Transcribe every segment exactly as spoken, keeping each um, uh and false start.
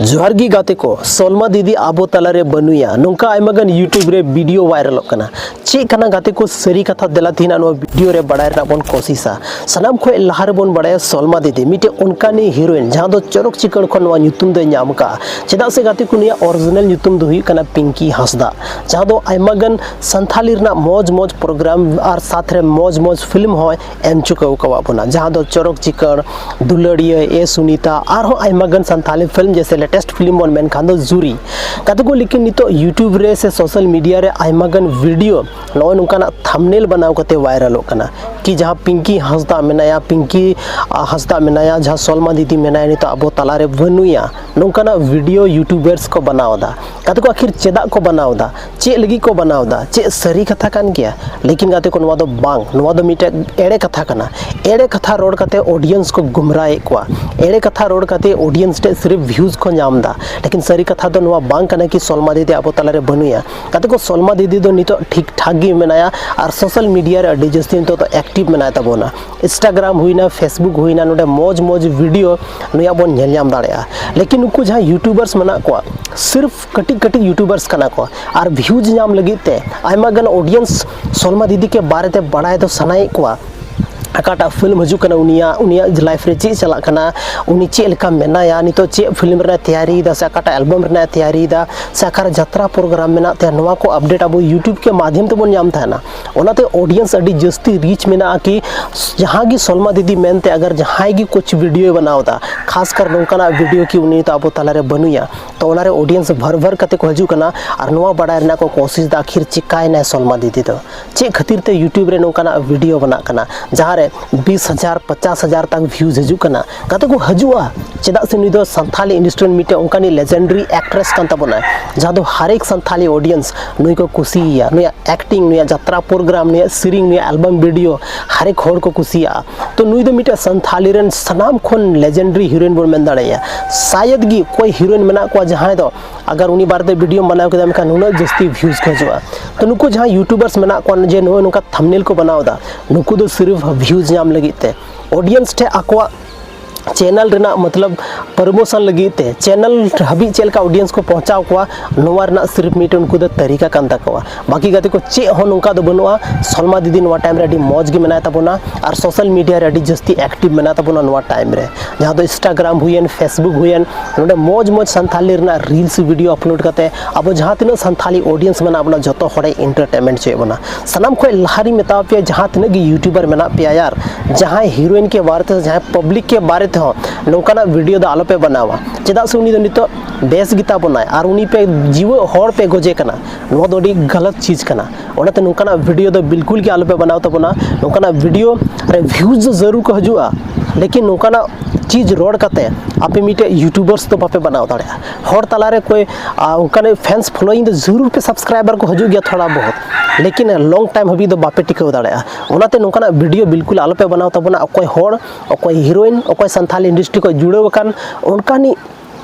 ᱡᱚᱦᱟᱨ ᱜᱮ ᱜᱟᱛᱮ ᱠᱚ, ᱥᱚᱞᱢᱟ ᱫᱤᱫᱤ ᱟᱵᱚ ᱛᱟᱞᱟᱨᱮ ᱵᱟᱹᱱᱩᱭᱟ, ᱱᱚᱝᱠᱟ ᱟᱭᱢᱟ ᱜᱟᱱ YouTube ᱨᱮ video viralᱚᱜ ᱠᱟᱱᱟ᱾ ᱪᱮᱫ ᱠᱟᱱᱟ ᱜᱟᱛᱮ ᱠᱚ ᱥᱟᱹᱨᱤ ᱠᱟᱛᱷᱟ? ᱫᱮᱞᱟ ᱛᱮᱦᱮᱧ ᱱᱚᱣᱟ video ᱨᱮ ᱵᱟᱲᱟᱭ ᱨᱮᱱᱟᱜ ᱵᱚᱱ ᱠᱳᱥᱤᱥᱟ᱾ ᱥᱟᱱᱟᱢ ᱠᱷᱚᱱ ᱞᱟᱦᱟ ᱨᱮᱵᱚᱱ ᱵᱟᱲᱟᱭᱟ ᱥᱚᱞᱢᱟ ᱫᱤᱫᱤ ᱢᱤᱫᱴᱮᱡ ᱚᱱᱠᱟᱱᱤ heroine ᱡᱟᱦᱟᱸ ᱫᱚ ᱪᱚᱨᱚᱠ ᱪᱤᱠᱟᱹᱲ ᱠᱷᱚᱱ ᱱᱚᱣᱟ ᱧᱩᱛᱩᱢ ᱫᱚᱭ ᱧᱟᱢ ᱟᱠᱟᱫᱼᱟ᱾ ᱪᱮᱫᱟᱜ ᱥᱮ ᱜᱟᱛᱮ ᱠᱚ ᱱᱩᱭᱟᱜ original ᱧᱩᱛᱩᱢ ᱫᱚ ᱦᱩᱭᱩᱜ ᱠᱟᱱᱟ ᱯᱤᱝᱠᱤ ᱦᱟᱸᱥᱫᱟ, ᱡᱟᱦᱟᱸ ᱫᱚ ᱟᱭᱢᱟ ᱜᱟᱱ ᱥᱟᱱᱛᱷᱟᱞᱤ ᱨᱮᱱᱟᱜ ᱢᱚᱡᱽ ᱢᱚᱡᱽ program ᱟᱨ ᱥᱟᱛ ᱨᱮ ᱢᱚᱡᱽ ᱢᱚᱡᱽ film ᱦᱚᱸᱭ ᱮᱢ ᱪᱩᱠᱟᱹᱣ ᱟᱠᱟᱫ ᱵᱚᱱᱟ, ᱡᱟᱦᱟᱸ ᱫᱚ ᱪᱚᱨᱚᱠ ᱪᱤᱠᱟᱹᱲ, ᱫᱩᱞᱟᱹᱲᱤᱭᱟᱹ, ᱮ ᱥᱩᱱᱤᱛᱟ, ᱟᱨᱦᱚᱸ ᱟᱭᱢᱟ ᱜᱟᱱ ᱥᱟᱱᱛᱷᱟᱞᱤ film ᱡᱮᱭᱥᱮ latest film ᱵᱚᱱ ᱢᱮᱱᱠᱷᱟᱱ ᱫᱚ ᱡᱩᱨᱤ᱾ ᱜᱟᱛᱮ ᱠᱚ, ᱞᱮᱠᱤᱱ ᱱᱤᱛᱚᱜ YouTube ᱨᱮ ᱥᱮ social media ᱨᱮ ᱟᱭᱢᱟ ᱜᱟᱱ video ᱱᱚᱜᱼᱚᱭ ᱱᱚᱝᱠᱟᱱᱟᱜ thumbnail ᱵᱮᱱᱟᱣ ᱠᱟᱛᱮ viralᱚᱜ ᱠᱟᱱᱟ ᱠᱤ ᱡᱟᱦᱟᱸ ᱯᱤᱝᱠᱤ ᱦᱟᱸᱥᱫᱟ ᱢᱮᱱᱟᱭᱟ, ᱯᱤᱝᱠᱤ, ᱟ, ᱦᱟᱸᱥᱫᱟ ᱢᱮᱱᱟᱭᱟ, ᱡᱟᱦᱟᱸ ᱥᱚᱞᱢᱟ ᱫᱤᱫᱤ ᱢᱮᱱᱟᱭᱟ ᱱᱤᱛᱚᱜ ᱟᱵᱚ ᱛᱟᱞᱟᱨᱮ ᱵᱟᱹᱱᱩᱭᱟ, ᱱᱚᱝᱠᱟᱱᱟᱜ video YouTubers ᱠᱚ ᱵᱮᱱᱟᱣ ᱮᱫᱟ᱾ ᱜᱟᱛᱮ ᱠᱚ, ᱟᱹᱠᱷᱤᱨ ᱪᱮᱫᱟᱜ ᱠᱚ ᱵᱮᱱᱟᱣ ᱮᱫᱟ? ᱪᱮᱫ ᱞᱟᱹᱜᱤᱫ ᱠᱚ ᱵᱮᱱᱟᱣ ᱮᱫᱟ? ᱪᱮᱫ ᱥᱟᱹᱨᱤ ᱠᱟᱛᱷᱟ ᱠᱟᱱ ᱜᱮᱭᱟ? ᱞᱮᱠᱤᱱ ᱜᱟᱛᱮ ᱠᱚ, ᱱᱚᱣᱟ ᱫᱚ ᱵᱟᱝ, ᱱᱚᱣᱟ ᱫᱚ ᱢᱤᱫᱴᱮᱡ ᱮᱲᱮ ᱠᱟᱛᱷᱟ ᱠᱟᱱᱟ᱾ ᱮᱲᱮ ᱠᱟᱛᱷᱟ ᱨᱚᱲ ᱠᱟᱛᱮ audience ᱠᱚ ᱜᱩᱢᱨᱟᱭᱮᱫ ᱠᱚᱣᱟ, ᱮᱲᱮ ᱠᱟᱛᱷᱟ ᱨᱚᱲ ᱠᱟᱛᱮ audience ᱴᱷᱮᱡ ᱥᱤᱨᱤᱯ views ᱠᱚ ᱧᱟᱢ ᱮᱫᱟ᱾ ᱞᱮᱠᱤᱱ ᱥᱟᱹᱨᱤ ᱠᱟᱛᱷᱟ ᱫᱚ ᱱᱚᱣᱟ ᱵᱟᱝ ᱠᱟᱱᱟ ᱠᱤ ᱥᱚᱞᱢᱟ ᱫᱤᱫᱤ ᱟᱵᱚ ᱛᱟᱞᱟᱨᱮ ᱵᱟᱹᱱᱩᱭᱟ᱾ ᱜᱟᱛᱮ ᱠᱚ, ᱥᱚᱞᱢᱟ ᱫᱤᱫᱤ ᱫᱚ ᱱᱤᱛᱚᱜ ᱴᱷᱤᱠ ᱴᱷᱟᱠ ᱜᱮ ᱢᱮᱱᱟᱭᱟ ᱟᱨ social media ᱨᱮ ᱟᱹᱰᱤ ᱡᱟᱹᱥᱛᱤ ᱱᱤᱛᱚᱜ ᱫᱚ active ᱢᱮᱱᱟᱭ ᱛᱟᱵᱚᱱᱟ᱾ Instagram ᱦᱩᱭᱱᱟ, Facebook ᱦᱩᱭᱱᱟ, ᱱᱚᱰᱮ ᱢᱚᱡᱽ ᱢᱚᱡᱽ video ᱱᱩᱭᱟᱜ ᱵᱚᱱ ᱧᱮᱞ ᱧᱟᱢ ᱫᱟᱲᱮᱭᱟᱜᱼᱟ᱾ ᱞᱮᱠᱤᱱ ᱱᱩᱠᱩ ᱡᱟᱦᱟᱸᱭ YouTubers ᱢᱮᱱᱟᱜ ᱠᱚᱣᱟ, ᱥᱤᱨᱯᱷ ᱠᱟᱹᱴᱤᱡ ᱠᱟᱹᱴᱤᱡ YouTubers ᱠᱟᱱᱟ ᱠᱚ ᱟᱨ views ᱧᱟᱢ ᱞᱟᱹᱜᱤᱫ ᱛᱮ ᱟᱭᱢᱟ ᱜᱟᱱ audience ᱥᱚᱞᱢᱟ ᱫᱤᱫᱤ ᱠᱮ ᱵᱟᱨᱮ ᱛᱮ ᱵᱟᱲᱟᱭ ᱫᱚ ᱥᱟᱱᱟᱭᱮᱫ ᱠᱚᱣᱟ᱾ ᱚᱠᱟᱴᱟᱜ film ᱦᱤᱡᱩᱜ ᱠᱟᱱᱟ ᱩᱱᱤᱭᱟᱜ, ᱩᱱᱤᱭᱟᱜ life ᱨᱮ ᱪᱮᱫ ᱪᱟᱞᱟᱜ ᱠᱟᱱᱟ, ᱩᱱᱤ ᱪᱮᱫ ᱞᱮᱠᱟ ᱢᱮᱱᱟᱭᱟ, ᱱᱤᱛᱚᱜ ᱪᱮᱫ film ᱨᱮᱱᱟᱜ ᱛᱮᱭᱟᱨᱤᱭᱮᱫᱟ ᱥᱮ ᱚᱠᱟᱴᱟᱜ album ᱨᱮᱱᱟᱜ ᱛᱮᱭᱟᱨᱤᱭᱮᱫᱟ ᱥᱮ ᱚᱠᱟᱨᱮ ᱡᱟᱛᱨᱟ program ᱢᱮᱱᱟᱜ ᱛᱟᱭᱟ, ᱱᱚᱣᱟ ᱠᱚ update ᱟᱵᱚ YouTube ᱠᱮ ᱢᱟᱫᱷᱭᱚᱢ ᱛᱮᱵᱚᱱ ᱧᱟᱢ ᱛᱟᱦᱮᱱᱟ᱾ ᱚᱱᱟᱛᱮ audience ᱟᱹᱰᱤ ᱡᱟᱹᱥᱛᱤ reach ᱢᱮᱱᱟᱜᱼᱟ ᱠᱤ ᱡᱟᱦᱟᱸ ᱜᱮ ᱥᱚᱞᱢᱟ ᱫᱤᱫᱤ ᱢᱮᱱᱛᱮ ᱟᱜᱟᱨ ᱡᱟᱦᱟᱸᱭ ᱜᱮ ᱠᱩᱪ video ᱵᱮᱱᱟᱣ ᱮᱫᱟ, ᱠᱷᱟᱥ ᱠᱟᱨ ᱱᱚᱝᱠᱟᱱᱟᱜ video ᱠᱤ ᱩᱱᱤ ᱱᱤᱛᱚᱜ ᱟᱵᱚ ᱛᱟᱞᱟᱨᱮ ᱵᱟᱹᱱᱩᱭᱟ, ᱛᱚ ᱚᱱᱟᱨᱮ audience ᱵᱷᱟᱨ ᱵᱷᱟᱨ ᱠᱟᱛᱮ ᱠᱚ ᱦᱤᱡᱩᱜ ᱠᱟᱱᱟ ᱟᱨ ᱱᱚᱣᱟ ᱵᱟᱲᱟᱭ ᱨᱮᱱᱟᱜ ᱠᱚ ᱠᱳᱥᱤᱥ ᱮᱫᱟ ᱟᱹᱠᱷᱤᱨ ᱪᱤᱠᱟᱭᱮᱱᱟᱭ ᱥᱚᱞᱢᱟ ᱫᱤᱫᱤ ᱫᱚ, ᱪᱮᱫ ᱠᱷᱟᱹᱛᱤᱨ ᱛᱮ YouTube ᱨᱮ ᱱᱚᱝᱠᱟᱱᱟᱜ video ᱵᱮᱱᱟᱜ ᱠᱟᱱᱟ ᱡᱟᱦᱟᱸᱨᱮ ᱵᱤᱥ ᱦᱟᱡᱟᱨ ᱯᱚᱪᱟᱥ ᱦᱟᱡᱟᱨ ᱛᱟᱠ views ᱦᱤᱡᱩᱜ ᱠᱟᱱᱟ᱾ ᱜᱟᱛᱮ ᱠᱚ, ᱦᱤᱡᱩᱜᱼᱟ, ᱪᱮᱫᱟᱜ ᱥᱮ ᱱᱩᱭ ᱫᱚ ᱥᱟᱱᱛᱷᱟᱞᱤ industry ᱨᱮᱱ ᱢᱤᱫᱴᱮᱱ ᱚᱱᱠᱟᱱᱤᱡ legendary actress ᱠᱟᱱ ᱛᱟᱵᱚᱱᱟᱭ, ᱡᱟᱦᱟᱸ ᱫᱚ ᱦᱟᱨᱮᱠ ᱥᱟᱱᱛᱷᱟᱞᱤ audience ᱱᱩᱭ ᱠᱚ ᱠᱩᱥᱤᱭᱟᱭᱟ, ᱱᱩᱭᱟᱜ acting, ᱱᱩᱭᱟᱜ ᱡᱟᱛᱨᱟ program, ᱱᱩᱭᱟᱜ ᱥᱮᱨᱮᱧ, ᱱᱩᱭᱟᱜ album video ᱦᱟᱨᱮᱠ ᱦᱚᱲ ᱠᱚ ᱠᱩᱥᱤᱭᱟᱜᱼᱟ᱾ ᱛᱚ ᱱᱩᱭ ᱫᱚ ᱢᱤᱫᱴᱮᱱ ᱥᱟᱱᱛᱷᱟᱞᱤ ᱨᱮᱱ ᱥᱟᱱᱟᱢ ᱠᱷᱚᱱ legendary heroine ᱵᱚᱱ ᱢᱮᱱ ᱫᱟᱲᱮᱭᱟᱭᱟ᱾ ᱥᱟᱭᱮᱫ ᱜᱮ ᱚᱠᱚᱭ heroine ᱢᱮᱱᱟᱜ ᱠᱚᱣᱟ ᱡᱟᱦᱟᱸᱭ ᱫᱚ ᱟᱜᱟᱨ ᱩᱱᱤ ᱵᱟᱨᱮᱛᱮ video ᱵᱮᱱᱟᱣ ᱠᱮᱫᱟ ᱢᱮᱱᱠᱷᱟᱱ ᱱᱩᱱᱟᱹᱜ ᱡᱟᱹᱥᱛᱤ views ᱠᱚ ᱦᱤᱡᱩᱜᱼᱟ᱾ ᱛᱚ ᱱᱩᱠᱩ ᱡᱟᱦᱟᱸᱭ YouTubers ᱢᱮᱱᱟᱜ ᱠᱚᱣᱟ ᱡᱮ ᱱᱚᱜᱼᱚᱭ ᱱᱚᱝᱠᱟ thumbnail ᱠᱚ ᱵᱮᱱᱟᱣ ᱮᱫᱟ, ᱱᱩᱠᱩ ᱫᱚ ᱥᱤᱨᱯᱷ views ᱧᱟᱢ ᱞᱟᱹᱜᱤᱫ ᱛᱮ, audience ᱴᱷᱮᱱ ᱟᱠᱚᱣᱟᱜ ᱪᱮᱱᱮᱞ ᱨᱮᱱᱟᱜ ᱢᱚᱛᱞᱚᱵ ᱯᱨᱳᱢᱳᱥᱚᱱ ᱞᱟᱹᱜᱤᱫ ᱛᱮ ᱪᱮᱱᱮᱞ ᱦᱟᱹᱵᱤᱡ ᱪᱮᱫ ᱞᱮᱠᱟ ᱚᱰᱤᱭᱮᱱᱥ ᱠᱚ ᱯᱚᱦᱚᱸᱪᱟᱣ ᱠᱚᱣᱟ, ᱱᱚᱣᱟ ᱨᱮᱱᱟᱜ ᱥᱤᱨᱯ ᱢᱤᱫᱴᱮᱱ ᱩᱱᱠᱩ ᱫᱚ ᱛᱟᱹᱨᱤᱠᱟ ᱠᱟᱱ ᱛᱟᱠᱚᱣᱟ᱾ ᱵᱟᱹᱠᱤ ᱜᱟᱛᱮ ᱠᱚ ᱪᱮᱫ ᱦᱚᱸ ᱱᱚᱝᱠᱟ ᱫᱚ ᱵᱟᱹᱱᱩᱜᱼᱟ᱾ ᱥᱚᱞᱢᱟ ᱫᱤᱫᱤ ᱱᱚᱣᱟ ᱴᱟᱭᱤᱢ ᱨᱮ ᱟᱹᱰᱤ ᱢᱚᱡᱽ ᱜᱮ ᱢᱮᱱᱟᱭ ᱛᱟᱵᱚᱱᱟ ᱟᱨ ᱥᱳᱥᱟᱞ ᱢᱤᱰᱤᱭᱟ ᱨᱮ ᱟᱹᱰᱤ ᱡᱟᱹᱥᱛᱤ ᱮᱠᱴᱤᱵᱷ ᱢᱮᱱᱟᱭ ᱛᱟᱵᱚᱱᱟ ᱱᱚᱣᱟ ᱴᱟᱭᱤᱢ ᱨᱮ, ᱡᱟᱦᱟᱸ ᱫᱚ ᱤᱱᱥᱴᱟᱜᱨᱟᱢ ᱦᱩᱭᱮᱱ, ᱯᱷᱮᱥᱵᱩᱠ ᱦᱩᱭᱮᱱ, ᱱᱚᱰᱮ ᱢᱚᱡᱽ ᱢᱚᱡᱽ ᱥᱟᱱᱛᱷᱟᱞᱤ ᱨᱮᱱᱟᱜ ᱨᱤᱞᱥ ᱵᱷᱤᱰᱤᱭᱳ ᱟᱯᱞᱳᱰ ᱠᱟᱛᱮ ᱟᱵᱚ ᱡᱟᱦᱟᱸ ᱛᱤᱱᱟᱹᱜ ᱥᱟᱱᱛᱷᱟᱞᱤ ᱚᱰᱤᱭᱮᱱᱥ ᱢᱮᱱᱟᱜ ᱵᱚᱱᱟ ᱡᱚᱛᱚ ᱦᱚᱲᱮ ᱮᱱᱴᱟᱨᱴᱮᱱᱢᱮᱱᱴ ᱦᱚᱪᱚᱭᱮᱫ ᱵᱚᱱᱟ᱾ ᱥᱟᱱᱟᱢ ᱠᱷᱚᱱ ᱞᱟᱦᱟ ᱨᱤᱧ ᱢᱮᱛᱟᱣ ᱯᱮᱭᱟ, ᱡᱟᱦᱟᱸ ᱛᱤᱱᱟᱹᱜ ᱜᱮ ᱭᱩᱴᱩᱵᱟᱨ ᱢᱮᱱᱟᱜ ᱯᱮᱭᱟ ᱭᱟᱨ, ᱡᱟᱦᱟᱸᱭ ᱦᱤᱨᱳᱭᱤᱱ ᱠᱮ ᱵᱟᱨᱮ ᱛᱮ, ᱡᱟᱦᱟᱸᱭ ᱯᱟᱵᱽᱞᱤᱠ ᱠᱮ ᱵᱟᱨᱮ ᱛᱮᱦᱚᱸ ᱱᱚᱝᱠᱟᱱᱟᱜ ᱵᱷᱤᱰᱤᱭᱳ ᱫᱚ ᱟᱞᱚᱯᱮ ᱵᱮᱱᱟᱣᱟ᱾ ᱪᱮᱫᱟᱜ ᱥᱮ ᱩᱱᱤ ᱫᱚ ᱱᱤᱛᱚᱜ ᱵᱮᱥ ᱜᱮᱛᱟ ᱵᱚᱱᱟᱭ ᱟᱨ ᱩᱱᱤ ᱯᱮ ᱡᱤᱣᱮᱫ ᱦᱚᱲ ᱯᱮ ᱜᱚᱡᱮ ᱠᱟᱱᱟ, ᱱᱚᱣᱟ ᱫᱚ ᱟᱹᱰᱤ ᱜᱟᱞᱟᱛ ᱪᱤᱡᱽ ᱠᱟᱱᱟ᱾ ᱚᱱᱟᱛᱮ ᱱᱚᱝᱠᱟᱱᱟᱜ ᱵᱷᱤᱰᱤᱭᱳ ᱫᱚ ᱵᱤᱞᱠᱩᱞ ᱜᱮ ᱟᱞᱚᱯᱮ ᱵᱮᱱᱟᱣ ᱛᱟᱵᱚᱱᱟ᱾ ᱱᱚᱝᱠᱟᱱᱟᱜ ᱵᱷᱤᱰᱤᱭᱳ ᱨᱮ ᱵᱷᱤᱭᱩᱡᱽ ᱫᱚ ᱡᱟᱹᱨᱩᱲ ᱠᱚ ᱦᱤᱡᱩᱜᱼᱟ, ᱞᱮᱠᱤᱱ ᱱᱚᱝᱠᱟᱱᱟᱜ ᱪᱤᱡᱽ ᱨᱚᱲ ᱠᱟᱛᱮ ᱟᱯᱮ ᱢᱤᱫᱴᱮᱡ ᱭᱩᱴᱩᱵᱟᱨᱥ ᱫᱚ ᱵᱟᱯᱮ ᱵᱮᱱᱟᱣ ᱫᱟᱲᱮᱭᱟᱜᱼᱟ᱾ ᱦᱚᱲ ᱛᱟᱞᱟᱨᱮ ᱠᱚᱭ, ᱟ, ᱚᱱᱠᱟᱱ ᱯᱷᱮᱱᱥ ᱯᱷᱚᱞᱳᱭᱤᱝ ᱫᱚ ᱡᱟᱹᱨᱩᱲ ᱯᱮ ᱥᱟᱵᱥᱠᱨᱟᱭᱵᱟᱨ ᱠᱚ ᱦᱤᱡᱩᱜ ᱜᱮᱭᱟ ᱛᱷᱚᱲᱟ ᱵᱚᱦᱩᱛ, ᱞᱮᱠᱤᱱ ᱞᱚᱝ ᱴᱟᱭᱤᱢ ᱦᱟᱹᱵᱤᱡ ᱫᱚ ᱵᱟᱯᱮ ᱴᱤᱠᱟᱹᱣ ᱫᱟᱲᱮᱭᱟᱜᱼᱟ᱾ ᱚᱱᱟᱛᱮ ᱱᱚᱝᱠᱟᱱᱟᱜ ᱵᱷᱤᱰᱤᱭᱳ ᱵᱤᱞᱠᱩᱞ ᱟᱞᱚᱯᱮ ᱵᱮᱱᱟᱣ ᱛᱟᱵᱚᱱᱟ᱾ ᱚᱠᱚᱭ ᱦᱚᱲ, ᱚᱠᱚᱭ ᱦᱤᱨᱳᱭᱤᱱ, ᱚᱠᱚᱭ ᱥᱟᱱᱛᱷᱟᱞᱤ ᱤᱱᱰᱟᱥᱴᱨᱤ ᱠᱷᱚᱱ ᱡᱩᱲᱟᱹᱣ ᱟᱠᱟᱱ ᱚᱱᱠᱟᱱᱤᱡ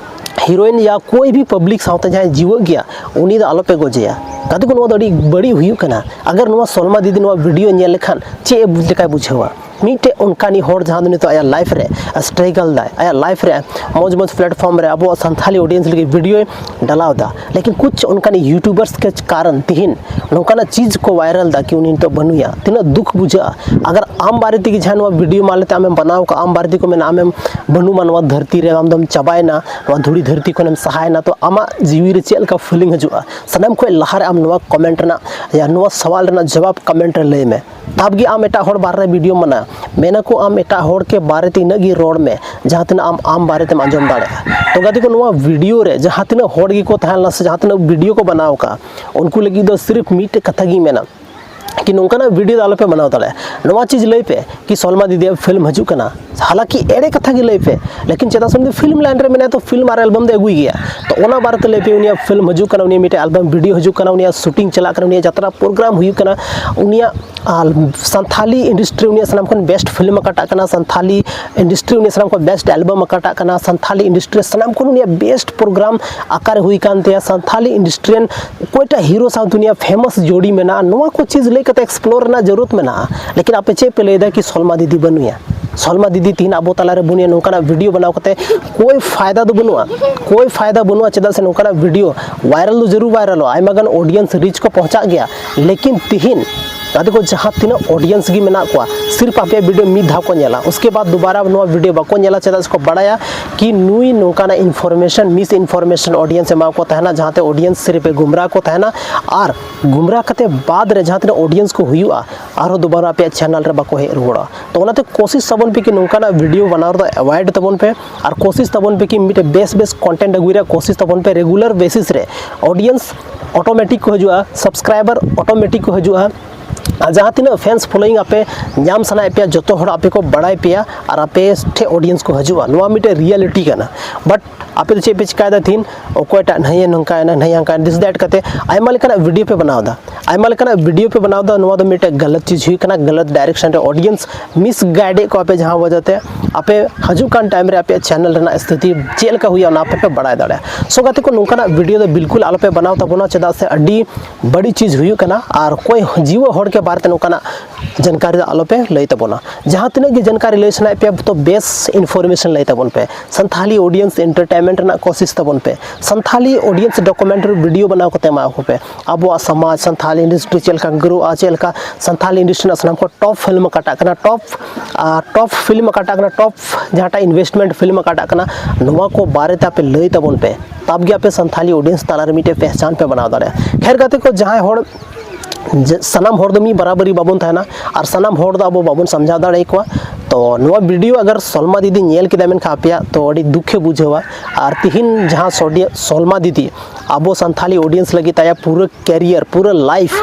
ᱦᱤᱨᱳᱭᱤᱱ ᱭᱟ ᱠᱳᱭ ᱵᱷᱤ ᱯᱟᱵᱽᱞᱤᱠ ᱥᱟᱶᱛᱮ ᱡᱟᱦᱟᱸᱭ ᱡᱤᱣᱟᱹᱜ ᱜᱮᱭᱟ, ᱩᱱᱤ ᱫᱚ ᱟᱞᱚᱯᱮ ᱜᱚᱡᱮᱭᱟ᱾ ᱜᱟᱛᱮ ᱠᱚ, ᱱᱚᱣᱟ ᱫᱚ ᱟᱹᱰᱤ ᱵᱟᱹᱲᱤᱡ ᱦᱩᱭᱩᱜ ᱠᱟᱱᱟ᱾ ᱟᱜᱟᱨ ᱱᱚᱣᱟ ᱥᱚᱞᱢᱟ ᱫᱤᱫᱤ ᱱᱚᱣᱟ ᱵᱷᱤᱰᱤᱭᱳ ᱧᱮᱞ ᱞᱮᱠᱷᱟᱱ ᱪᱮᱫ ᱮ ᱵᱩᱡᱽ ᱞᱮᱠᱟᱭ ᱵᱩᱡᱷᱟᱹᱣᱟ? ᱢᱤᱫᱴᱮᱡ ᱚᱱᱠᱟᱱᱤᱡ ᱦᱚᱲ ᱡᱟᱦᱟᱸ ᱫᱚ ᱱᱤᱛᱚᱜ ᱟᱭᱟᱜ ᱞᱟᱭᱤᱯᱷ ᱨᱮ ᱥᱴᱨᱟᱜᱚᱞ ᱫᱟᱭ, ᱟᱭᱟᱜ ᱞᱟᱭᱤᱯᱷ ᱨᱮ ᱢᱚᱡᱽ ᱢᱚᱡᱽ ᱯᱞᱟᱴᱯᱷᱚᱨᱢ ᱨᱮ ᱟᱵᱚᱣᱟᱜ ᱥᱟᱱᱛᱷᱟᱞᱤ ᱚᱰᱤᱭᱮᱱᱥ ᱞᱟᱹᱜᱤᱫ ᱵᱷᱤᱰᱤᱭᱳᱭ ᱰᱟᱞᱟᱣ ᱮᱫᱟ, ᱞᱮᱠᱤᱱ ᱠᱩᱪ ᱚᱱᱠᱟᱱᱤᱡ ᱭᱩᱴᱩᱵᱟᱨᱥ ᱠᱮ ᱠᱟᱨᱚᱱ ᱛᱤᱦᱤᱧ ᱱᱚᱝᱠᱟᱱᱟᱜ ᱪᱤᱡᱽ ᱠᱚ ᱵᱟᱭᱨᱟᱞ ᱮᱫᱟ ᱠᱤ ᱩᱱᱤ ᱱᱤᱛᱚᱜ ᱵᱟᱹᱱᱩᱭᱟ᱾ ᱛᱤᱱᱟᱹᱜ ᱫᱩᱠ ᱵᱩᱡᱷᱟᱹᱜᱼᱟ᱾ ᱟᱜᱟᱨ ᱟᱢ ᱵᱟᱨᱮ ᱛᱮᱜᱮ ᱡᱟᱦᱟᱸ ᱱᱚᱣᱟ ᱵᱷᱤᱰᱤᱭᱳ ᱢᱟᱱᱞᱮᱛᱮ ᱟᱢᱮᱢ ᱵᱮᱱᱟᱣ ᱠᱟᱜᱼᱟ, ᱟᱢ ᱵᱟᱨᱮ ᱛᱮᱠᱚ ᱢᱮᱱᱟ ᱟᱢᱮᱢ ᱵᱟᱹᱱᱩᱢᱟ ᱱᱚᱣᱟ ᱫᱷᱟᱹᱨᱛᱤ ᱨᱮ, ᱟᱢ ᱫᱚᱢ ᱪᱟᱵᱟᱭᱮᱱᱟ, ᱱᱚᱣᱟ ᱫᱷᱩᱲᱤ ᱫᱷᱟᱹᱨᱛᱤ ᱠᱷᱚᱱᱮᱢ ᱥᱟᱦᱟᱭᱮᱱᱟ, ᱛᱚ ᱟᱢᱟᱜ ᱡᱤᱣᱤ ᱨᱮ ᱪᱮᱫ ᱞᱮᱠᱟ ᱯᱷᱤᱞᱤᱝ ᱦᱤᱡᱩᱜᱼᱟ? ᱥᱟᱱᱟᱢ ᱠᱷᱚᱱ ᱞᱟᱦᱟᱨᱮ ᱟᱢ ᱱᱚᱣᱟ ᱠᱚᱢᱮᱱᱴ ᱨᱮᱱᱟᱜ ᱭᱟ ᱱᱚᱣᱟ ᱥᱟᱣᱟᱞ ᱨᱮᱱᱟᱜ ᱡᱚᱵᱟᱵ ᱠᱚᱢᱮᱱᱴ ᱨᱮ ᱞᱟᱹᱭ ᱢᱮ᱾ ᱛᱟᱵ ᱜᱮ ᱟᱢ ᱮᱴᱟᱜ ᱦᱚᱲ ᱵᱟᱨᱮ ᱨᱮ ᱵᱷᱤᱰᱤᱭᱳ ᱢᱟᱱᱟ, ᱢᱮᱱᱟ ᱠᱚ ᱟᱢ ᱮᱴᱟᱜ ᱦᱚᱲ ᱠᱮ ᱵᱟᱨᱮ ᱛᱮ ᱤᱱᱟᱹᱜ ᱜᱮ ᱨᱚᱲ ᱢᱮ, ᱡᱟᱦᱟᱸ ᱛᱤᱱᱟᱹᱜ ᱟᱢ, ᱟᱢ ᱵᱟᱨᱮ ᱛᱮᱢ ᱟᱸᱡᱚᱢ ᱫᱟᱲᱮᱭᱟᱜᱼᱟ᱾ ᱛᱚ ᱜᱟᱛᱮ ᱠᱚ, ᱱᱚᱣᱟ ᱵᱷᱤᱰᱤᱭᱳ ᱨᱮ ᱡᱟᱦᱟᱸ ᱛᱤᱱᱟᱹᱜ ᱦᱚᱲ ᱜᱮᱠᱚ ᱛᱟᱦᱮᱸ ᱞᱮᱱᱟ ᱥᱮ ᱡᱟᱦᱟᱸ ᱛᱤᱱᱟᱹᱜ ᱵᱷᱤᱰᱤᱭᱳ ᱠᱚ ᱵᱮᱱᱟᱣ ᱟᱠᱟᱫᱼᱟ, ᱩᱱᱠᱩ ᱞᱟᱹᱜᱤᱫ ᱫᱚ ᱥᱤᱨᱯ ᱢᱤᱫᱴᱮᱡ ᱠᱟᱛᱷᱟ ᱜᱤᱧ ᱢᱮᱱᱟ ᱠᱤ ᱱᱚᱝᱠᱟᱱᱟᱜ ᱵᱷᱤᱰᱤᱭᱳ ᱫᱚ ᱟᱞᱚᱯᱮ ᱵᱮᱱᱟᱣ ᱫᱟᱲᱮᱭᱟᱜᱼᱟ᱾ ᱱᱚᱣᱟ ᱪᱤᱡᱽ ᱞᱟᱹᱭ ᱯᱮ ᱠᱤ ᱥᱚᱞᱢᱟ ᱫᱤᱫᱤᱭᱟᱜ ᱯᱷᱤᱞᱢ ᱦᱤᱡᱩᱜ ᱠᱟᱱᱟ, ᱦᱟᱞᱟᱠᱤ ᱮᱲᱮ ᱠᱟᱛᱷᱟ ᱜᱮ ᱞᱟᱹᱭ ᱯᱮ, ᱞᱮᱠᱤᱱ ᱪᱮᱫᱟᱜ ᱥᱮ ᱩᱱᱤ ᱫᱚ ᱯᱷᱤᱞᱢ ᱞᱟᱭᱤᱱ ᱨᱮ ᱢᱮᱱᱟᱭᱟ, ᱛᱚ ᱯᱷᱤᱞᱢ ᱟᱨ ᱮᱞᱵᱟᱢ ᱫᱚ ᱟᱹᱜᱩᱭ ᱜᱮᱭᱟ᱾ ᱛᱚ ᱚᱱᱟ ᱵᱟᱨᱮᱛᱮ ᱞᱟᱹᱭ ᱯᱮ, ᱩᱱᱤᱭᱟᱜ ᱯᱷᱤᱞᱢ ᱦᱤᱡᱩᱜ ᱠᱟᱱᱟ, ᱩᱱᱤᱭᱟᱜ ᱢᱤᱫᱴᱮᱡ ᱟᱞᱵᱟᱢ ᱵᱷᱤᱰᱤᱭᱳ ᱦᱤᱡᱩᱜ ᱠᱟᱱᱟ, ᱩᱱᱤᱭᱟᱜ ᱥᱩᱴᱤᱝ ᱪᱟᱞᱟᱜ ᱠᱟᱱᱟ, ᱩᱱᱤᱭᱟᱜ ᱡᱟᱛᱨᱟ ᱯᱨᱳᱜᱨᱟᱢ ᱦᱩᱭᱩᱜ ᱠᱟᱱᱟ, ᱩᱱᱤᱭᱟᱜ ᱟᱨ ᱥᱟᱱᱛᱷᱟᱞᱤ ᱤᱱᱰᱟᱥᱴᱨᱤ ᱩᱱᱤᱭᱟᱜ ᱥᱟᱱᱟᱢ ᱠᱷᱚᱱ ᱵᱮᱥᱴ ᱯᱷᱤᱞᱢ ᱚᱠᱟᱴᱟᱜ ᱠᱟᱱᱟ, ᱥᱟᱱᱛᱷᱟᱞᱤ ᱤᱱᱰᱟᱥᱴᱨᱤ ᱩᱱᱤᱭᱟᱜ ᱥᱟᱱᱟᱢ ᱠᱷᱚᱱ ᱵᱮᱥᱴ ᱮᱞᱵᱟᱢ ᱚᱠᱟᱴᱟᱜ ᱠᱟᱱᱟ, ᱥᱟᱱᱛᱷᱟᱞᱤ ᱤᱱᱰᱟᱥᱴᱨᱤ ᱨᱮ ᱥᱟᱱᱟᱢ ᱠᱷᱚᱱ ᱩᱱᱤᱭᱟᱜ ᱵᱮᱥᱴ ᱯᱨᱳᱜᱨᱟᱢ ᱚᱠᱟᱨᱮ ᱦᱩᱭ ᱠᱟᱱ ᱛᱟᱭᱟ, ᱥᱟᱱᱛᱷᱟᱞᱤ ᱤᱱᱰᱟᱥᱴᱨᱤ ᱨᱮᱱ ᱚᱠᱚᱭᱴᱟᱜ ᱦᱤᱨᱳ ᱥᱟᱶ ᱫᱩᱱᱤᱭᱟᱹ ᱯᱷᱮᱢᱟᱥ ᱡᱳᱰᱤ ᱢᱮᱱᱟᱜᱼᱟ, ᱱᱚᱣᱟ ᱠᱚ ᱪᱤᱡᱽ ᱞᱟᱹᱭ ᱠᱟᱛᱮ explore ᱨᱮᱱᱟᱜ ᱡᱟᱹᱨᱩᱲ ᱢᱮᱱᱟᱜᱼᱟ᱾ ᱞᱮᱠᱤᱱ ᱟᱯᱮ ᱪᱮᱫ ᱯᱮ ᱞᱟᱹᱭᱫᱟ ᱠᱤ ᱥᱚᱞᱢᱟ ᱫᱤᱫᱤ ᱵᱟᱹᱱᱩᱭᱟ? ᱥᱚᱞᱢᱟ ᱫᱤᱫᱤ ᱛᱤᱦᱤᱧ ᱟᱵᱚ ᱛᱟᱞᱟᱨᱮ ᱵᱟᱹᱱᱩᱭᱟ, ᱱᱚᱝᱠᱟᱱᱟᱜ video ᱵᱮᱱᱟᱣ ᱠᱟᱛᱮ ᱠᱳᱭ ᱯᱷᱟᱭᱫᱟ ᱫᱚ ᱵᱟᱹᱱᱩᱜᱼᱟ, ᱠᱳᱭ ᱯᱷᱟᱭᱫᱟ ᱵᱟᱹᱱᱩᱜᱼᱟ᱾ ᱪᱮᱫᱟᱜ ᱥᱮ ᱱᱚᱝᱠᱟᱱᱟᱜ video viral ᱫᱚ ᱡᱟᱹᱨᱩᱲ ᱵᱷᱟᱭᱨᱟᱞᱚᱜᱼᱟ, ᱟᱭᱢᱟ ᱜᱟᱱ audience reach ᱠᱚ ᱯᱚᱦᱚᱸᱪᱟᱜ ᱜᱮᱭᱟ, ᱞᱮᱠᱤᱱ ᱛᱤᱦᱤᱧ ᱜᱟᱛᱮ ᱠᱚ ᱡᱟᱦᱟᱸ ᱛᱤᱱᱟᱹᱜ audience ᱜᱮ ᱢᱮᱱᱟᱜ ᱠᱚᱣᱟ, ᱥᱤᱨᱯ ᱟᱯᱮᱭᱟᱜ video ᱢᱤᱫ ᱫᱷᱟᱣ ᱠᱚ ᱧᱮᱞᱟ, ᱩᱥᱠᱮ ᱵᱟᱫ ᱫᱩᱵᱟᱨᱟ ᱱᱚᱣᱟ video ᱵᱟᱠᱚ ᱧᱮᱞᱟ᱾ ᱪᱮᱫᱟᱜ ᱥᱮ ᱠᱚ ᱵᱟᱲᱟᱭᱟ ᱠᱤ ᱱᱩᱭ ᱱᱚᱝᱠᱟᱱᱟᱜ information, misinformation audience ᱮᱢᱟ ᱠᱚ ᱛᱟᱦᱮᱱᱟ, ᱡᱟᱦᱟᱸᱛᱮ audience ᱥᱤᱨᱯ ᱮ ᱜᱩᱢᱨᱟ ᱠᱚ ᱛᱟᱦᱮᱱᱟ᱾ ᱟᱨ ᱜᱩᱢᱨᱟ ᱠᱟᱛᱮ ᱵᱟᱫ ᱨᱮ ᱡᱟᱦᱟᱸ ᱛᱤᱱᱟᱹᱜ audience ᱠᱚ ᱦᱩᱭᱩᱜᱼᱟ, ᱟᱨᱦᱚᱸ ᱫᱩᱵᱟᱨᱟ ᱟᱯᱮᱭᱟᱜ channel ᱨᱮ ᱵᱟᱠᱚ ᱦᱮᱡ ᱨᱩᱣᱟᱹᱲᱚᱜᱼᱟ᱾ ᱛᱚ ᱚᱱᱟᱛᱮ ᱠᱳᱥᱤᱥ ᱛᱟᱵᱚᱱ ᱯᱮ ᱠᱤ ᱱᱚᱝᱠᱟᱱᱟᱜ video ᱵᱮᱱᱟᱣ ᱨᱮᱫᱚ avoid ᱛᱟᱵᱚᱱ ᱯᱮ, ᱟᱨ ᱠᱳᱥᱤᱥ ᱛᱟᱵᱚᱱ ᱯᱮ ᱠᱤ ᱢᱤᱫᱴᱮᱡ ᱵᱮᱥ ᱵᱮᱥ content ᱟᱹᱜᱩᱭ ᱨᱮᱭᱟᱜ ᱠᱳᱥᱤᱥ ᱛᱟᱵᱚᱱ ᱯᱮ᱾ Regular basis ᱨᱮ audience automatic ᱠᱚ ᱦᱤᱡᱩᱜᱼᱟ, subscriber automatic ᱠᱚ ᱦᱤᱡᱩᱜᱼᱟ, ᱟᱨ ᱡᱟᱦᱟᱸ ᱛᱤᱱᱟᱹᱜ fans following ᱟᱯᱮ ᱧᱟᱢ ᱥᱟᱱᱟᱭᱮᱫ ᱯᱮᱭᱟ, ᱡᱚᱛᱚ ᱦᱚᱲ ᱟᱯᱮ ᱠᱚ ᱵᱟᱲᱟᱭ ᱯᱮᱭᱟ ᱟᱨ ᱟᱯᱮ ᱴᱷᱮᱱ audience ᱠᱚ ᱦᱤᱡᱩᱜᱼᱟ᱾ ᱱᱚᱣᱟ ᱢᱤᱫᱴᱮᱡ reality ᱠᱟᱱᱟ᱾ But ᱟᱯᱮ ᱫᱚ ᱪᱮᱫ ᱯᱮ ᱪᱤᱠᱟᱭᱮᱫᱟ ᱛᱤᱦᱤᱧ? ᱚᱠᱚᱭᱴᱟᱜ ᱱᱟᱹᱭᱮ ᱱᱚᱝᱠᱟᱭᱮᱱᱟ, ᱱᱟᱹᱭ ᱦᱟᱝᱠᱟᱭᱮᱱᱟ, this that ᱠᱟᱛᱮ ᱟᱭᱢᱟ ᱞᱮᱠᱟᱱᱟᱜ video ᱯᱮ ᱵᱮᱱᱟᱣ ᱮᱫᱟ, ᱟᱭᱢᱟ ᱞᱮᱠᱟᱱᱟᱜ video ᱯᱮ ᱵᱮᱱᱟᱣ ᱮᱫᱟ᱾ ᱱᱚᱣᱟ ᱫᱚ ᱢᱤᱫᱴᱮᱡ ᱜᱟᱞᱟᱛ ᱪᱤᱡᱽ ᱦᱩᱭᱩᱜ ᱠᱟᱱᱟ, ᱜᱟᱞᱟᱛ direction ᱨᱮ audience misguide ᱮᱫ ᱠᱚᱣᱟ ᱯᱮ, ᱡᱟᱦᱟᱸ ᱣᱟᱡᱟ ᱛᱮ ᱟᱯᱮ ᱦᱤᱡᱩᱜ ᱠᱟᱱ time ᱨᱮ ᱟᱯᱮᱭᱟᱜ channel ᱨᱮᱱᱟᱜ ᱥᱛᱷᱤᱛᱤ ᱪᱮᱫ ᱞᱮᱠᱟ ᱦᱩᱭᱩᱜᱼᱟ, ᱚᱱᱟ ᱟᱯᱮ ᱯᱮ ᱵᱟᱲᱟᱭ ᱫᱟᱲᱮᱭᱟᱜᱼᱟ᱾ So ᱜᱟᱛᱮ ᱠᱚ, ᱱᱚᱝᱠᱟᱱᱟᱜ video ᱫᱚ ᱵᱤᱞᱠᱩᱞ ᱟᱞᱚᱯᱮ ᱵᱮᱱᱟᱣ ᱛᱟᱵᱚᱱᱟ, ᱪᱮᱫᱟᱜ ᱥᱮ ᱟᱹᱰᱤ ᱵᱟᱹᱲᱤᱡ ᱪᱤᱡᱽ ᱦᱩᱭᱩᱜ ᱠᱟᱱᱟ᱾ ᱟᱨ ᱚᱠᱚᱭ ᱡᱤᱣᱟᱹ ᱦᱚᱲ ᱜᱮ ᱵᱟᱨᱮᱛᱮ ᱱᱚᱝᱠᱟᱱᱟᱜ ᱡᱟᱱᱠᱟᱨᱤ ᱫᱚ ᱟᱞᱚᱯᱮ ᱞᱟᱹᱭ ᱛᱟᱵᱚᱱᱟ᱾ ᱡᱟᱦᱟᱸ ᱛᱤᱱᱟᱹᱜ ᱜᱮ ᱡᱟᱱᱠᱟᱨᱤ ᱞᱟᱹᱭ ᱥᱟᱱᱟᱭᱮᱫ ᱯᱮᱭᱟ, ᱛᱚ ᱵᱮᱥ information ᱞᱟᱹᱭ ᱛᱟᱵᱚᱱ ᱯᱮ᱾ ᱥᱟᱱᱛᱷᱟᱞᱤ audience entertainment ᱨᱮᱱᱟᱜ ᱠᱳᱥᱤᱥ ᱛᱟᱵᱚᱱ ᱯᱮ᱾ ᱥᱟᱱᱛᱷᱟᱞᱤ audience documentary video ᱵᱮᱱᱟᱣ ᱠᱟᱛᱮ ᱮᱢᱟ ᱠᱚ ᱯᱮ᱾ ᱟᱵᱚᱣᱟᱜ ᱥᱚᱢᱟᱡᱽ, ᱥᱟᱱᱛᱷᱟᱞᱤ industry ᱪᱮᱫ ᱞᱮᱠᱟ grow ᱟ, ᱪᱮᱫ ᱞᱮᱠᱟ ᱥᱟᱱᱛᱷᱟᱞᱤ industry ᱨᱮᱱᱟᱜ ᱥᱟᱱᱟᱢ ᱠᱷᱚᱱ top film ᱚᱠᱟᱴᱟᱜ ᱠᱟᱱᱟ, top, ᱟᱨ top film ᱚᱠᱟᱴᱟᱜ ᱠᱟᱱᱟ, top ᱡᱟᱦᱟᱸᱴᱟᱜ investment film ᱚᱠᱟᱴᱟᱜ ᱠᱟᱱᱟ, ᱱᱚᱣᱟ ᱠᱚ ᱵᱟᱨᱮᱛᱮ ᱟᱯᱮ ᱞᱟᱹᱭ ᱛᱟᱵᱚᱱ ᱯᱮ᱾ ᱛᱟᱵ ᱜᱮ ᱟᱯᱮ ᱥᱟᱱᱛᱷᱟᱞᱤ audience ᱛᱟᱞᱟᱨᱮ ᱢᱤᱫᱴᱮᱡ ᱯᱮᱦᱪᱟᱱ ᱯᱮ ᱵᱮᱱᱟᱣ ᱫᱟᱲᱮᱭᱟᱜᱼᱟ᱾ ᱠᱷᱮᱨ ᱜᱟᱛᱮ ᱠᱚ, ᱡᱟᱦᱟᱸᱭ ᱦᱚᱲ ᱡᱮ ᱥᱟᱱᱟᱢ ᱦᱚᱲ ᱫᱚ ᱢᱤᱫ ᱵᱟᱨᱟᱵᱟᱹᱨᱤ ᱵᱟᱵᱚᱱ ᱛᱟᱦᱮᱱᱟ ᱟᱨ ᱥᱟᱱᱟᱢ ᱦᱚᱲ ᱫᱚ ᱟᱵᱚ ᱵᱟᱵᱚᱱ ᱥᱟᱢᱡᱷᱟᱣ ᱫᱟᱲᱮ ᱟᱠᱚᱣᱟ᱾ ᱛᱚ ᱱᱚᱣᱟ video ᱟᱜᱟᱨ ᱥᱚᱞᱢᱟ ᱫᱤᱫᱤ ᱧᱮᱞ ᱠᱮᱫᱟ ᱢᱮᱱᱠᱷᱟᱱ ᱟᱯᱮᱭᱟᱜ, ᱛᱚ ᱟᱹᱰᱤ ᱫᱩᱠᱷᱮ ᱵᱩᱡᱷᱟᱹᱣᱟ᱾ ᱟᱨ ᱛᱤᱦᱤᱧ ᱡᱟᱦᱟᱸ ᱥᱚᱰᱤ-, ᱥᱚᱞᱢᱟ ᱫᱤᱫᱤ ᱟᱵᱚ ᱥᱟᱱᱛᱷᱟᱞᱤ audience ᱞᱟᱹᱜᱤᱫ ᱟᱭᱟᱜ ᱯᱩᱨᱟᱹ career, ᱯᱩᱨᱟᱹ life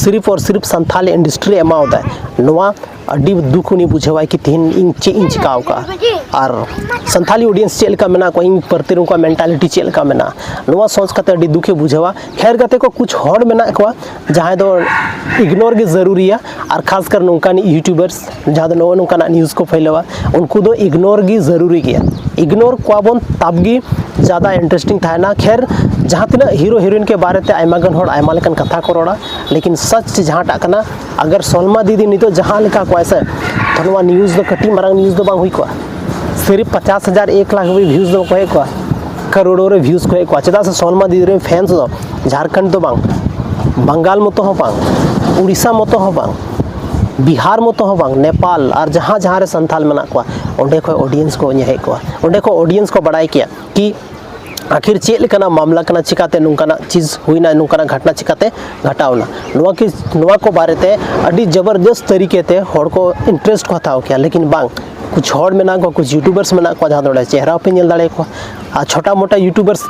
ᱥᱤᱨᱤᱯ ᱟᱨ ᱥᱤᱨᱤᱯ ᱥᱟᱱᱛᱷᱟᱞᱤ industry ᱮᱢᱟᱣᱟᱫᱟᱭ, ᱱᱚᱣᱟ ᱟᱹᱰᱤ ᱫᱩᱠ ᱩᱱᱤ ᱵᱩᱡᱷᱟᱹᱣᱟᱭ ᱠᱤ ᱛᱤᱦᱤᱧ ᱤᱧ ᱪᱮᱫ ᱤᱧ ᱪᱤᱠᱟᱹᱣ ᱠᱟᱜᱼᱟ, ᱟᱨ ᱥᱟᱱᱛᱟᱞᱤ audience ᱪᱮᱫ ᱞᱮᱠᱟ ᱢᱮᱱᱟᱜ ᱠᱚᱣᱟ, ᱤᱧ ᱯᱨᱚᱛᱤ ᱩᱱᱠᱩᱣᱟᱜ mentality ᱪᱮᱫ ᱞᱮᱠᱟ ᱢᱮᱱᱟᱜᱼᱟ, ᱱᱚᱣᱟ ᱥᱚᱪ ᱠᱟᱛᱮ ᱟᱹᱰᱤ ᱫᱩᱠᱮ ᱵᱩᱡᱷᱟᱹᱣᱟ᱾ ᱠᱷᱮᱨ ᱜᱟᱛᱮ ᱠᱚ, ᱠᱩᱪ ᱦᱚᱲ ᱢᱮᱱᱟᱜ ᱠᱚᱣᱟ ᱡᱟᱦᱟᱸᱭ ᱫᱚ ignore ᱜᱮ ᱡᱟᱹᱨᱩᱨᱤᱭᱟ, ᱟᱨ ᱠᱷᱟᱥ ᱠᱟᱨ ᱱᱚᱝᱠᱟᱱ YouTubers ᱡᱟᱦᱟᱸ ᱫᱚ ᱱᱚᱜᱼᱚ ᱱᱚᱝᱠᱟᱱᱟᱜ news ᱠᱚ ᱯᱷᱟᱹᱭᱞᱟᱹᱣᱟ, ᱩᱱᱠᱩ ᱫᱚ ignore ᱜᱮ ᱡᱟᱹᱨᱩᱨᱤ ᱜᱮᱭᱟ᱾ Ignore ᱠᱚᱣᱟ ᱵᱚᱱ, ᱛᱟᱵ ᱜᱮ ᱡᱟᱫᱟ interesting ᱛᱟᱦᱮᱱᱟ᱾ ᱠᱷᱮᱨ, ᱡᱟᱦᱟᱸ ᱛᱤᱱᱟᱹᱜ hero heroine ᱠᱮ ᱵᱟᱨᱮ ᱛᱮ ᱟᱭᱢᱟ ᱜᱟᱱ ᱦᱚᱲ ᱟᱭᱢᱟ ᱞᱮᱠᱟᱱ ᱠᱟᱛᱷᱟ ᱠᱚ ᱨᱚᱲᱟ, ᱞᱮᱠᱤᱱ ᱥᱟᱪ ᱡᱟᱦᱟᱸᱴᱟᱜ ᱠᱟᱱᱟ, ᱟᱜᱟᱨ ᱥᱚᱞᱢᱟ ᱫᱤᱫᱤ ᱱᱤᱛᱚᱜ ᱡᱟᱦᱟᱸ ᱞᱮᱠᱟ ᱠᱚᱣᱟᱭ ᱥᱮ, ᱛᱚ ᱱᱚᱣᱟ news ᱫᱚ ᱠᱟᱹᱴᱤᱡ ᱢᱟᱨᱟᱝ news ᱫᱚ ᱵᱟᱝ ᱦᱩᱭ ᱠᱚᱜᱼᱟ᱾ ᱥᱤᱨᱤᱯ ᱯᱚᱪᱟᱥ ᱦᱟᱡᱟᱨ ᱮᱠ ᱞᱟᱠᱷ ᱦᱟᱹᱵᱤᱡ views ᱫᱚ ᱵᱟᱠᱚ ᱦᱮᱡ ᱠᱚᱜᱼᱟ, ᱠᱟᱨᱳᱲᱳ ᱨᱮ views ᱠᱚ ᱦᱮᱡ ᱠᱚᱜᱼᱟ᱾ ᱪᱮᱫᱟᱜ ᱥᱮ ᱥᱚᱞᱢᱟ ᱫᱤᱫᱤ ᱨᱮᱱ fans ᱫᱚ ᱡᱷᱟᱲᱠᱷᱚᱸᱰ ᱫᱚ ᱵᱟᱝ, ᱵᱟᱝᱜᱟᱞ ᱢᱚᱛᱚ ᱦᱚᱸ ᱵᱟᱝ, ᱩᱲᱤᱥᱥᱟ ᱢᱚᱛᱚ ᱦᱚᱸ ᱵᱟᱝ, ᱵᱤᱦᱟᱨ ᱢᱚᱛᱚ ᱦᱚᱸ ᱵᱟᱝ, ᱱᱮᱯᱟᱞ ᱟᱨ ᱡᱟᱦᱟᱸ ᱡᱟᱦᱟᱸ ᱨᱮ ᱥᱟᱱᱛᱟᱞ ᱢᱮᱱᱟᱜ ᱠᱚᱣᱟ, ᱚᱸᱰᱮ ᱠᱷᱚᱱ audience ᱠᱚ ᱧᱮᱞ ᱦᱮᱡ ᱠᱚᱣᱟ, ᱚᱸᱰᱮ ᱠᱷᱚᱱ audience ᱠᱚ ᱵᱟᱲᱟᱭ ᱠᱮᱭᱟ ᱠᱤ ᱟᱹᱠᱷᱤᱨ ᱪᱮᱫ ᱞᱮᱠᱟᱱᱟᱜ ᱢᱟᱢᱞᱟ ᱠᱟᱱᱟ, ᱪᱤᱠᱟᱛᱮ ᱱᱚᱝᱠᱟᱱᱟᱜ ᱪᱤᱡᱽ ᱦᱩᱭᱱᱟ, ᱱᱚᱝᱠᱟᱱᱟᱜ ᱜᱷᱚᱴᱱᱟ ᱪᱤᱠᱟᱛᱮ ᱜᱷᱚᱴᱟᱣᱱᱟ᱾ ᱱᱚᱣᱟ ᱠᱤ, ᱱᱚᱣᱟ ᱠᱚ ᱵᱟᱨᱮᱛᱮ ᱟᱹᱰᱤ ᱡᱚᱵᱚᱨᱫᱚᱥᱛ ᱛᱟᱹᱨᱤᱠᱟ ᱛᱮ ᱦᱚᱲ ᱠᱚ interest ᱠᱚ ᱦᱟᱛᱟᱣ ᱠᱮᱭᱟ, ᱞᱮᱠᱤᱱ ᱵᱟᱝ, ᱠᱩᱪ ᱦᱚᱲ ᱢᱮᱱᱟᱜ ᱠᱚᱣᱟ, ᱠᱩᱪ YouTubers ᱢᱮᱱᱟᱜ ᱠᱚᱣᱟ, ᱡᱟᱦᱟᱸ ᱫᱚ ᱚᱸᱰᱮ ᱪᱮᱦᱨᱟ ᱯᱮ ᱧᱮᱞ ᱫᱟᱲᱮᱭᱟᱠᱚᱣᱟ᱾ ᱟᱨ ᱪᱷᱳᱴᱟ ᱢᱳᱴᱟ YouTubers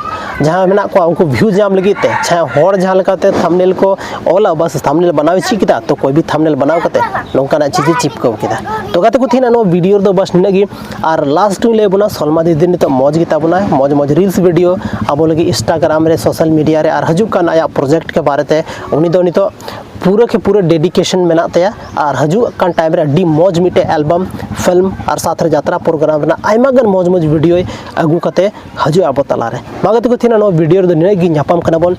ᱡᱟᱦᱟᱸ ᱢᱮᱱᱟᱜ ᱠᱚᱣᱟ, ᱩᱱᱠᱩ views ᱧᱟᱢ ᱞᱟᱹᱜᱤᱫ ᱛᱮ, ᱪᱷᱟ-, ᱦᱚᱲ ᱡᱟᱦᱟᱸ ᱞᱮᱠᱟᱛᱮ thumbnail ᱠᱚ ᱚᱞᱟ, ᱵᱟᱥ thumbnail ᱵᱮᱱᱟᱣ ᱪᱮᱫ ᱠᱮᱫᱟ, ᱛᱚ ᱠᱚᱭ ᱵᱷᱤ thumbnail ᱵᱮᱱᱟᱣ ᱠᱟᱛᱮ ᱱᱚᱝᱠᱟᱱᱟᱜ ᱪᱤᱡᱽ ᱮ ᱪᱤᱯᱠᱟᱹᱣ ᱠᱮᱫᱟ᱾ ᱛᱚ ᱜᱟᱛᱮ ᱠᱚ, ᱛᱮᱦᱮᱧ ᱱᱚᱣᱟ video ᱨᱮᱫᱚ ᱵᱟᱥ ᱱᱤᱱᱟᱹᱜ ᱜᱮ᱾ ᱟᱨ last ᱨᱤᱧ ᱞᱟᱹᱭ ᱟᱵᱚᱱᱟ, ᱥᱚᱞᱢᱟ ᱫᱤᱫᱤ ᱱᱤᱛᱚᱜ ᱢᱚᱡᱽ ᱜᱮᱛᱟ ᱵᱚᱱᱟᱭ, ᱢᱚᱡᱽ ᱢᱚᱡᱽ reels video ᱟᱵᱚ ᱞᱟᱹᱜᱤᱫ Instagram ᱨᱮ, social media ᱨᱮ, ᱟᱨ ᱦᱤᱡᱩᱜ ᱠᱟᱱ ᱟᱭᱟᱜ project ᱠᱮ ᱵᱟᱨᱮᱛᱮ ᱩᱱᱤ ᱫᱚ ᱱᱤᱛᱚᱜ ᱯᱩᱨᱟᱹ ᱠᱮ ᱯᱩᱨᱟᱹ dedication ᱢᱮᱱᱟᱜ ᱛᱟᱭᱟ᱾ ᱟᱨ ᱦᱤᱡᱩᱜ ᱠᱟᱱ time ᱨᱮ ᱟᱹᱰᱤ ᱢᱚᱡᱽ ᱢᱤᱫᱴᱮᱡ album, film ᱟᱨ ᱥᱟᱛᱷ ᱨᱮ ᱡᱟᱛᱨᱟ program ᱨᱮᱱᱟᱜ ᱟᱭᱢᱟ ᱜᱟᱱ ᱢᱚᱡᱽ ᱢᱚᱡᱽ videoᱭ ᱟᱹᱜᱩ ᱠᱟᱛᱮ ᱦᱤᱡᱩᱜᱼᱟ ᱟᱵᱚ ᱛᱟᱞᱟᱨᱮ᱾ ᱢᱟ ᱜᱟᱛᱮ ᱠᱚ, ᱛᱮᱦᱮᱧ ᱱᱚᱣᱟ video ᱨᱮᱫᱚ ᱱᱤᱱᱟᱹᱜ ᱜᱮ᱾ ᱧᱟᱯᱟᱢ ᱠᱟᱱᱟ ᱵᱚᱱ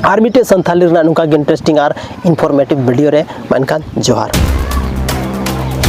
ᱟᱨ ᱢᱤᱫᱴᱮᱡ ᱥᱟᱱᱛᱷᱟᱞᱤ ᱨᱮᱱᱟᱜ ᱱᱚᱝᱠᱟ ᱜᱮ interesting ᱟᱨ informative video ᱨᱮ᱾ ᱢᱟ ᱮᱱᱠᱷᱟᱱ ᱡᱚᱦᱟᱨ᱾